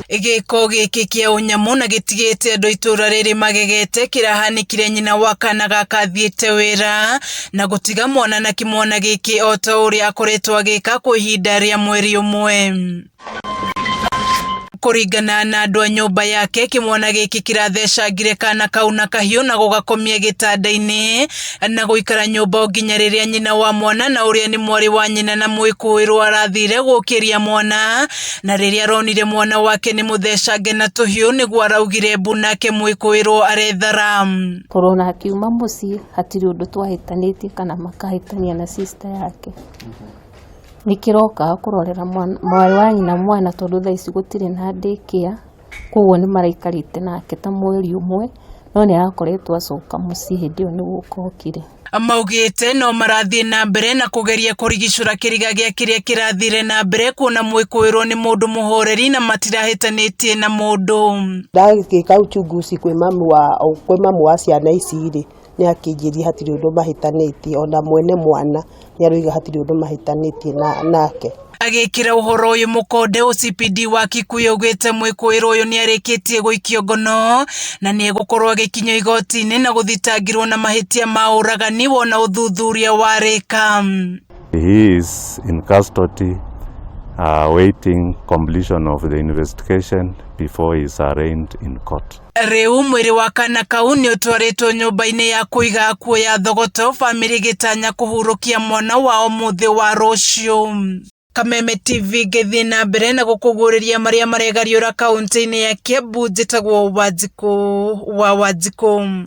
Gĩko gĩkĩ kĩa ũnyamũ na gĩtigĩte andũ itũra rĩrĩ magegete kĩrahanĩkire nyina wa kana gaka athiĩte wĩra na gũtiga mwana na kĩmwana gĩkĩ o ta ũrĩa akoretwo agĩka kwa ihinda rĩa mweri ũmwe. Kũringana na andũ a nyũmba yake, kĩmwana gĩkĩ kĩrathecangire kana kau na kahiũ na gũgakomia gĩtanda-inĩ na gũikara nyũmba o nginya rĩrĩa nyina wa mwana na ũrĩa nĩ mwarĩ wa nyina na mwĩkũĩrwo arathire gũkĩria mwana, na rĩrĩa aronire mwana wake nĩ mũthecange na tũhiũ nĩguo araugire mbu nake mwĩkũĩrwo arethara. Tondũ akiuma mũciĩ hatirĩ ũndũ twahĩtanĩtie kana makahĩtania na sister yake. Nĩkĩrokaga kũrorera mwarĩ wa nyina mwana tondũ thaa ici gũtirĩ na daycare, koguo nĩ maraikarĩte nake ta mweri ũmwe, no nĩ arakoretwo acoka mũciĩ hĩndĩ ĩyo nĩ gũka okire. Maugĩte no marathiĩ na mbere na kũgeria kũrigicũra kĩriga gĩa kĩrĩa kĩrathire na mbere kuona mwĩkũĩrwo nĩ mũndũ mũhoreri na matirahĩtanĩtie na mũndũ. Ndagĩka uchunguzi kwĩ mamu wa ciana ici rĩ, nĩ akĩnjĩria hatirĩ ũndũ mahĩtanĩtie, ona mwene mwana nĩ aroiga hatirĩ ũndũ mahĩtanĩtie nake. Agĩkĩra ũhoro ũyũ mũkonde, OCPD wa Kikuyu augĩte mwĩkũĩrwo ũyũ nĩ arĩkĩtie gũikio ngono na nĩ egũkorwo agĩkinyio igoti-inĩ na gũthitangĩrwo na mahĩtia ma ũragani wona ũthuthuria warĩka. He is in custody awaiting completion of the investigation before he is arraigned in court. Rĩu mwĩrĩ wa kana kau nĩ ũtwarĩtwo nyũmba-inĩ ya kũiga akuũ ya Thogoto, bamĩrĩ ĩgĩtanya kũhurũkia mwana wao mũthĩ wa rũciũ. Kameme TV ngĩthiĩ na mbere na gũkũguũrĩria marĩa maregariũra kaunti-inĩ ya Kiambu. Njĩtagwo Wanjikũ wa Wanjikũ.